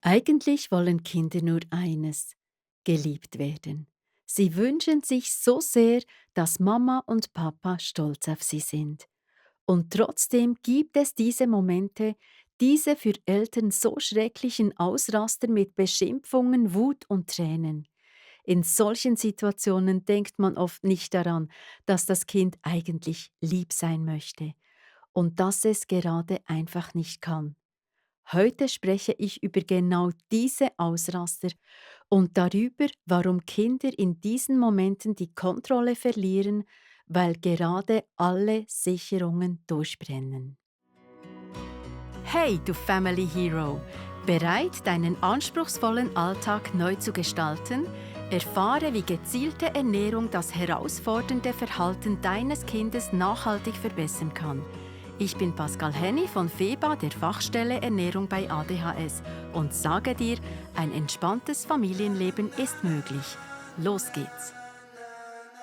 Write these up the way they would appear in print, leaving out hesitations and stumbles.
Eigentlich wollen Kinder nur eines: geliebt werden. Sie wünschen sich so sehr, dass Mama und Papa stolz auf sie sind. Und trotzdem gibt es diese Momente, diese für Eltern so schrecklichen Ausraster mit Beschimpfungen, Wut und Tränen. In solchen Situationen denkt man oft nicht daran, dass das Kind eigentlich lieb sein möchte und dass es gerade einfach nicht kann. Heute spreche ich über genau diese Ausraster und darüber, warum Kinder in diesen Momenten die Kontrolle verlieren, weil gerade alle Sicherungen durchbrennen. Hey, du Family Hero! Bereit, deinen anspruchsvollen Alltag neu zu gestalten? Erfahre, wie gezielte Ernährung das herausfordernde Verhalten deines Kindes nachhaltig verbessern kann. Ich bin Pascal Henny von FEBA, der Fachstelle Ernährung bei ADHS, und sage dir, ein entspanntes Familienleben ist möglich. Los geht's!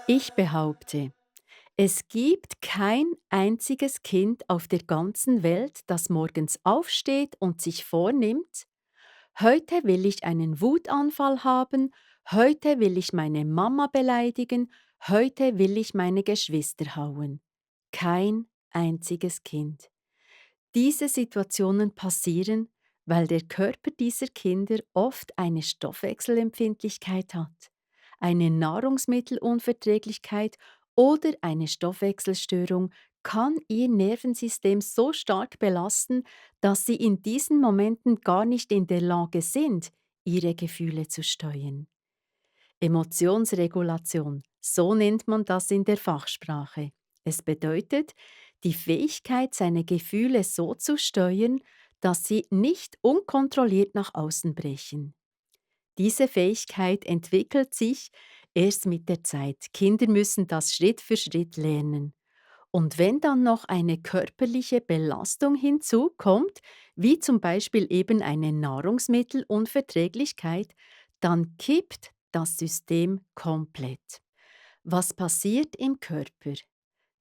Ich behaupte, es gibt kein einziges Kind auf der ganzen Welt, das morgens aufsteht und sich vornimmt: „Heute will ich einen Wutanfall haben, heute will ich meine Mama beleidigen, heute will ich meine Geschwister hauen.“ Kein einziges Kind. Diese Situationen passieren, weil der Körper dieser Kinder oft eine Stoffwechselempfindlichkeit hat, eine Nahrungsmittelunverträglichkeit oder eine Stoffwechselstörung kann ihr Nervensystem so stark belasten, dass sie in diesen Momenten gar nicht in der Lage sind, ihre Gefühle zu steuern. Emotionsregulation, so nennt man das in der Fachsprache. Es bedeutet, die Fähigkeit, seine Gefühle so zu steuern, dass sie nicht unkontrolliert nach außen brechen. Diese Fähigkeit entwickelt sich erst mit der Zeit. Kinder müssen das Schritt für Schritt lernen. Und wenn dann noch eine körperliche Belastung hinzukommt, wie zum Beispiel eben eine Nahrungsmittelunverträglichkeit, dann kippt das System komplett. Was passiert im Körper?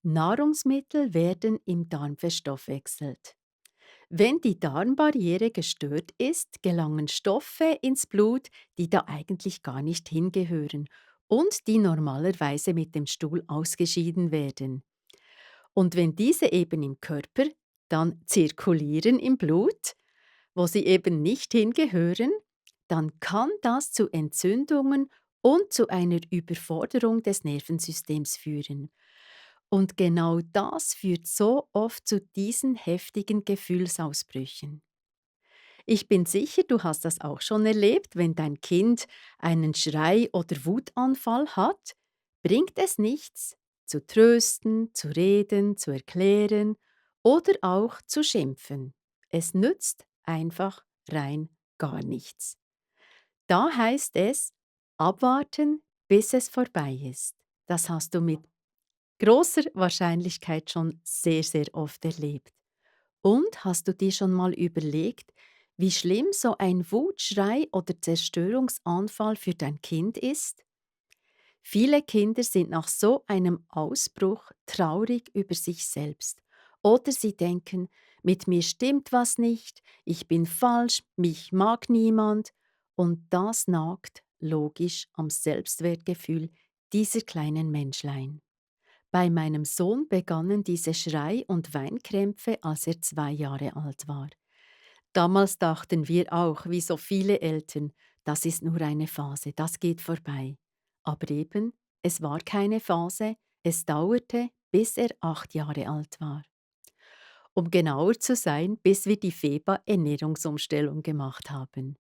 Nahrungsmittel werden im Darm verstoffwechselt. Wenn die Darmbarriere gestört ist, gelangen Stoffe ins Blut, die da eigentlich gar nicht hingehören und die normalerweise mit dem Stuhl ausgeschieden werden. Und wenn diese eben im Körper dann zirkulieren im Blut, wo sie eben nicht hingehören, dann kann das zu Entzündungen und zu einer Überforderung des Nervensystems führen. Und genau das führt so oft zu diesen heftigen Gefühlsausbrüchen. Ich bin sicher, du hast das auch schon erlebt, wenn dein Kind einen Schrei- oder Wutanfall hat, bringt es nichts, zu trösten, zu reden, zu erklären oder auch zu schimpfen. Es nützt einfach rein gar nichts. Da heißt es, abwarten, bis es vorbei ist. Das hast du mit großer Wahrscheinlichkeit schon sehr, sehr oft erlebt. Und hast du dir schon mal überlegt, wie schlimm so ein Wutschrei oder Zerstörungsanfall für dein Kind ist? Viele Kinder sind nach so einem Ausbruch traurig über sich selbst. Oder sie denken, mit mir stimmt was nicht, ich bin falsch, mich mag niemand. Und das nagt logisch am Selbstwertgefühl dieser kleinen Menschlein. Bei meinem Sohn begannen diese Schrei- und Weinkrämpfe, als er 2 Jahre alt war. Damals dachten wir auch, wie so viele Eltern, das ist nur eine Phase, das geht vorbei. Aber eben, es war keine Phase, es dauerte, bis er 8 Jahre alt war. Um genauer zu sein, bis wir die FEBA-Ernährungsumstellung gemacht haben.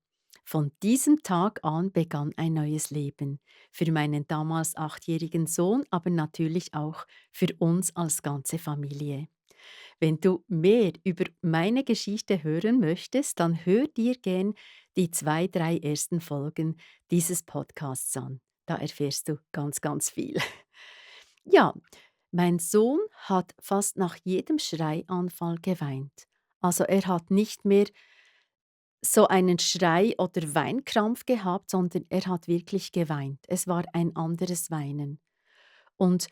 Von diesem Tag an begann ein neues Leben. Für meinen damals 8-jährigen Sohn, aber natürlich auch für uns als ganze Familie. Wenn du mehr über meine Geschichte hören möchtest, dann hör dir gern die 2, 3 ersten Folgen dieses Podcasts an. Da erfährst du ganz, ganz viel. Ja, mein Sohn hat fast nach jedem Schreianfall geweint. Also er hat nicht mehr so einen Schrei oder Weinkrampf gehabt, sondern er hat wirklich geweint. Es war ein anderes Weinen. Und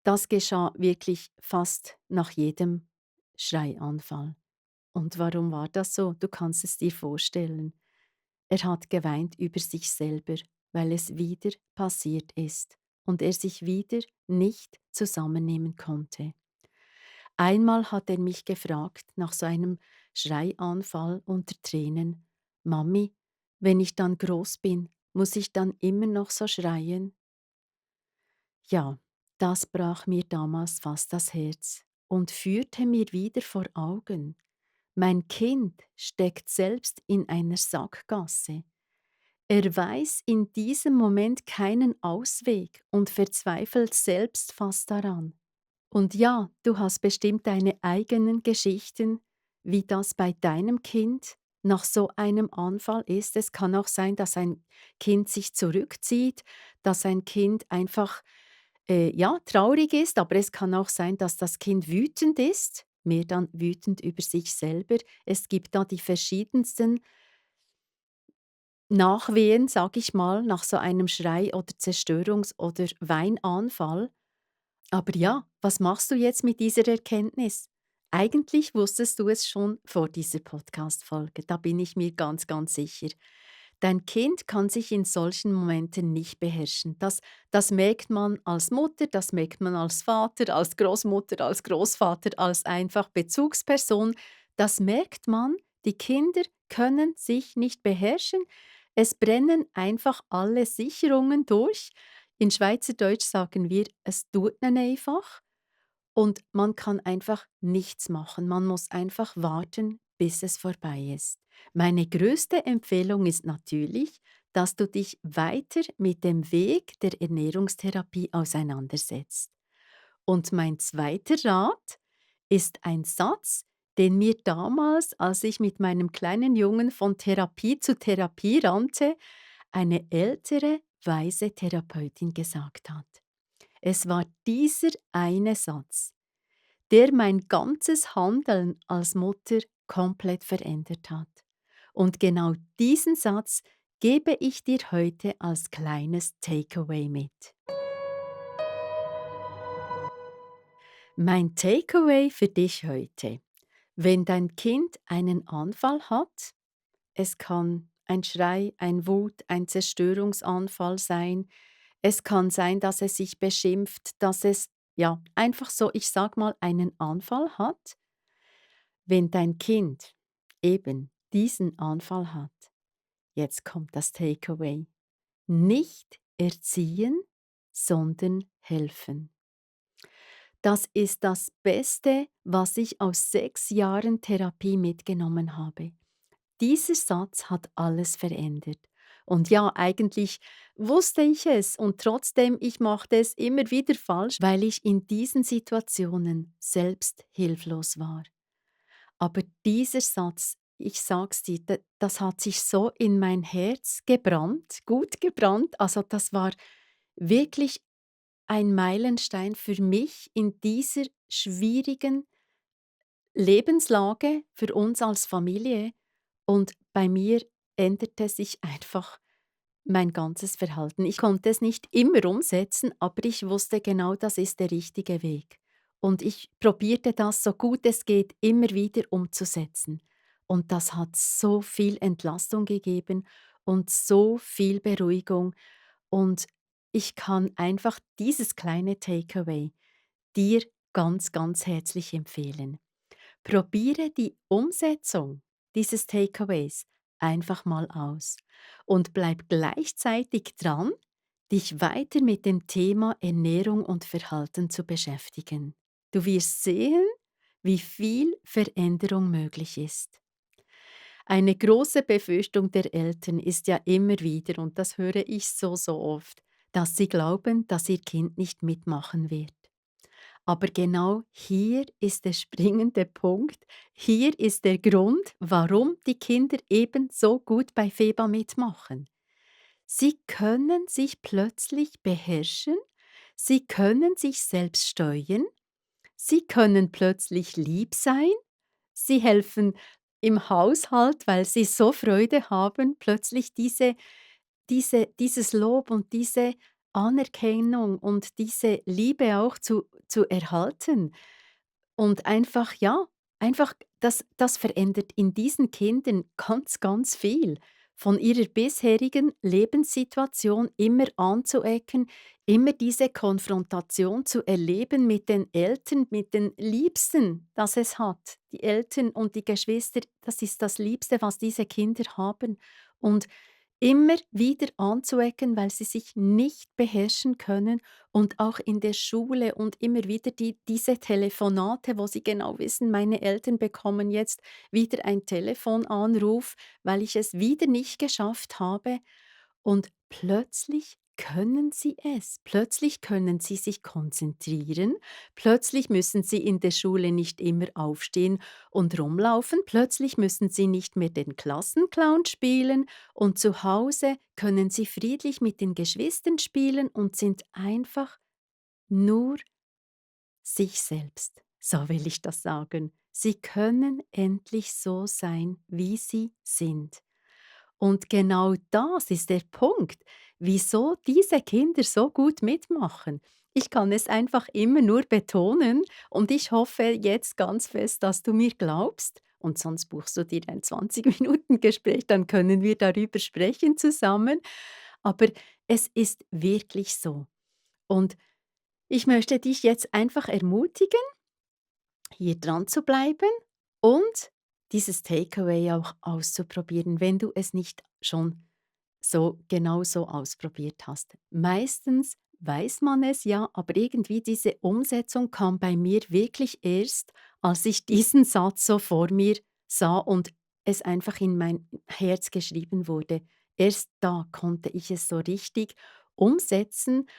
das geschah wirklich fast nach jedem Schreianfall. Und warum war das so? Du kannst es dir vorstellen. Er hat geweint über sich selber, weil es wieder passiert ist und er sich wieder nicht zusammennehmen konnte. Einmal hat er mich gefragt nach so einem Schreianfall unter Tränen: „Mami, wenn ich dann groß bin, muss ich dann immer noch so schreien?“ Ja, das brach mir damals fast das Herz und führte mir wieder vor Augen: Mein Kind steckt selbst in einer Sackgasse. Er weiß in diesem Moment keinen Ausweg und verzweifelt selbst fast daran. Und ja, du hast bestimmt deine eigenen Geschichten, wie das bei deinem Kind nach so einem Anfall ist. Es kann auch sein, dass ein Kind sich zurückzieht, dass ein Kind einfach ja, traurig ist, aber es kann auch sein, dass das Kind wütend ist, mehr dann wütend über sich selber. Es gibt da die verschiedensten Nachwehen, sage ich mal, nach so einem Schrei- oder Zerstörungs- oder Weinanfall. Aber ja, was machst du jetzt mit dieser Erkenntnis? Eigentlich wusstest du es schon vor dieser Podcast-Folge, da bin ich mir ganz, ganz sicher. Dein Kind kann sich in solchen Momenten nicht beherrschen. Das merkt man als Mutter, das merkt man als Vater, als Großmutter, als Großvater, als einfach Bezugsperson. Das merkt man, die Kinder können sich nicht beherrschen. Es brennen einfach alle Sicherungen durch. In Schweizerdeutsch sagen wir, es tut ihnen einfach und man kann einfach nichts machen. Man muss einfach warten, bis es vorbei ist. Meine größte Empfehlung ist natürlich, dass du dich weiter mit dem Weg der Ernährungstherapie auseinandersetzt. Und mein zweiter Rat ist ein Satz, den mir damals, als ich mit meinem kleinen Jungen von Therapie zu Therapie rannte, eine ältere, weise Therapeutin gesagt hat. Es war dieser eine Satz, der mein ganzes Handeln als Mutter komplett verändert hat. Und genau diesen Satz gebe ich dir heute als kleines Takeaway mit. Mein Takeaway für dich heute: Wenn dein Kind einen Anfall hat, es kann ein Schrei, ein Wut, ein Zerstörungsanfall sein, es kann sein, dass es sich beschimpft, dass es, ja, einfach so, ich sag mal, einen Anfall hat. Wenn dein Kind eben diesen Anfall hat, jetzt kommt das Takeaway: Nicht erziehen, sondern helfen. Das ist das Beste, was ich aus 6 Jahren Therapie mitgenommen habe. Dieser Satz hat alles verändert. Und ja, eigentlich wusste ich es und trotzdem, ich machte es immer wieder falsch, weil ich in diesen Situationen selbst hilflos war. Aber dieser Satz, ich sag's dir, das hat sich so in mein Herz gebrannt, gut gebrannt. Also das war wirklich ein Meilenstein für mich in dieser schwierigen Lebenslage für uns als Familie. Und bei mir änderte sich einfach mein ganzes Verhalten. Ich konnte es nicht immer umsetzen, aber ich wusste genau, das ist der richtige Weg. Und ich probierte das so gut es geht immer wieder umzusetzen. Und das hat so viel Entlastung gegeben und so viel Beruhigung. Und ich kann einfach dieses kleine Takeaway dir ganz, ganz herzlich empfehlen. Probiere die Umsetzung dieses Takeaways einfach mal aus und bleib gleichzeitig dran, dich weiter mit dem Thema Ernährung und Verhalten zu beschäftigen. Du wirst sehen, wie viel Veränderung möglich ist. Eine große Befürchtung der Eltern ist ja immer wieder, und das höre ich so, so oft, dass sie glauben, dass ihr Kind nicht mitmachen wird. Aber genau hier ist der springende Punkt. Hier ist der Grund, warum die Kinder eben so gut bei Feba mitmachen. Sie können sich plötzlich beherrschen, sie können sich selbst steuern, sie können plötzlich lieb sein, sie helfen im Haushalt, weil sie so Freude haben, plötzlich dieses Lob und diese Anerkennung und diese Liebe auch zu erhalten. Und einfach, ja, einfach das verändert in diesen Kindern ganz, ganz viel. von ihrer bisherigen Lebenssituation immer anzuecken, immer diese Konfrontation zu erleben mit den Eltern, mit den Liebsten, das es hat. Die Eltern und die Geschwister, das ist das Liebste, was diese Kinder haben. Und immer wieder anzuecken, weil sie sich nicht beherrschen können und auch in der Schule und immer wieder diese Telefonate, wo sie genau wissen, meine Eltern bekommen jetzt wieder einen Telefonanruf, weil ich es wieder nicht geschafft habe. Und plötzlich können sie es. Plötzlich können sie sich konzentrieren. Plötzlich müssen sie in der Schule nicht immer aufstehen und rumlaufen. Plötzlich müssen sie nicht mehr den Klassenclown spielen. Und zu Hause können sie friedlich mit den Geschwistern spielen und sind einfach nur sich selbst. So will ich das sagen. Sie können endlich so sein, wie sie sind. Und genau das ist der Punkt, wieso diese Kinder so gut mitmachen. Ich kann es einfach immer nur betonen und ich hoffe jetzt ganz fest, dass du mir glaubst. Und sonst buchst du dir ein 20 Minuten Gespräch, dann können wir darüber sprechen zusammen. Aber es ist wirklich so. Und ich möchte dich jetzt einfach ermutigen, hier dran zu bleiben und dieses Takeaway auch auszuprobieren, wenn du es nicht schon so genau so ausprobiert hast. Meistens weiß man es ja, aber irgendwie diese Umsetzung kam bei mir wirklich erst, als ich diesen Satz so vor mir sah und es einfach in mein Herz geschrieben wurde. Erst da konnte ich es so richtig umsetzen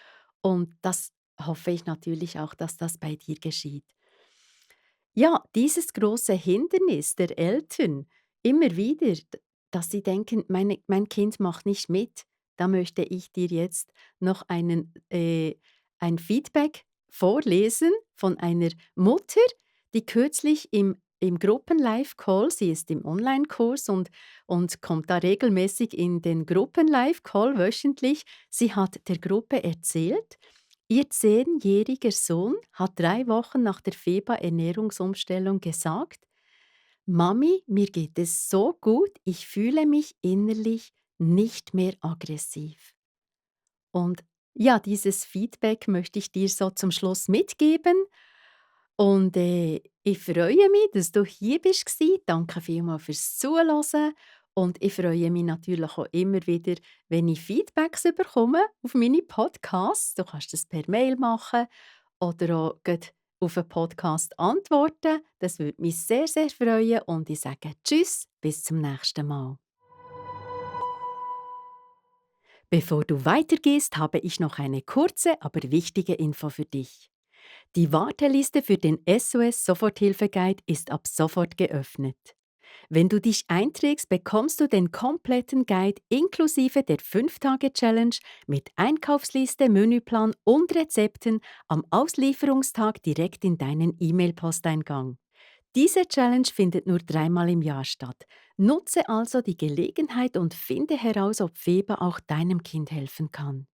und das hoffe ich natürlich auch, dass das bei dir geschieht. Ja, dieses große Hindernis der Eltern immer wieder, dass sie denken, mein Kind macht nicht mit. Da möchte ich dir jetzt noch ein Feedback vorlesen von einer Mutter, die kürzlich im Gruppen-Live-Call, sie ist im Online-Kurs und kommt da regelmäßig in den Gruppen-Live-Call wöchentlich, sie hat der Gruppe erzählt, ihr 10-jähriger Sohn hat 3 Wochen nach der Feba-Ernährungsumstellung gesagt: „Mami, mir geht es so gut, ich fühle mich innerlich nicht mehr aggressiv.“ Und ja, dieses Feedback möchte ich dir so zum Schluss mitgeben und, ich freue mich, dass du hier bist gsi. Danke vielmals fürs Zuhören und ich freue mich natürlich auch immer wieder, wenn ich Feedbacks bekomme auf meine Podcasts. Du kannst das per Mail machen oder auch grad auf 'n Podcast antworten. Das würde mich sehr, sehr freuen und ich sage Tschüss, bis zum nächsten Mal. Bevor du weitergehst, habe ich noch eine kurze, aber wichtige Info für dich. Die Warteliste für den SOS Soforthilfe Guide ist ab sofort geöffnet. Wenn du dich einträgst, bekommst du den kompletten Guide inklusive der 5-Tage-Challenge mit Einkaufsliste, Menüplan und Rezepten am Auslieferungstag direkt in deinen E-Mail-Posteingang. Diese Challenge findet nur 3-mal im Jahr statt. Nutze also die Gelegenheit und finde heraus, ob Fieber auch deinem Kind helfen kann.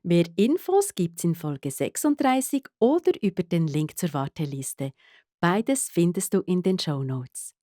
Mehr Infos gibt's in Folge 36 oder über den Link zur Warteliste. Beides findest du in den Shownotes.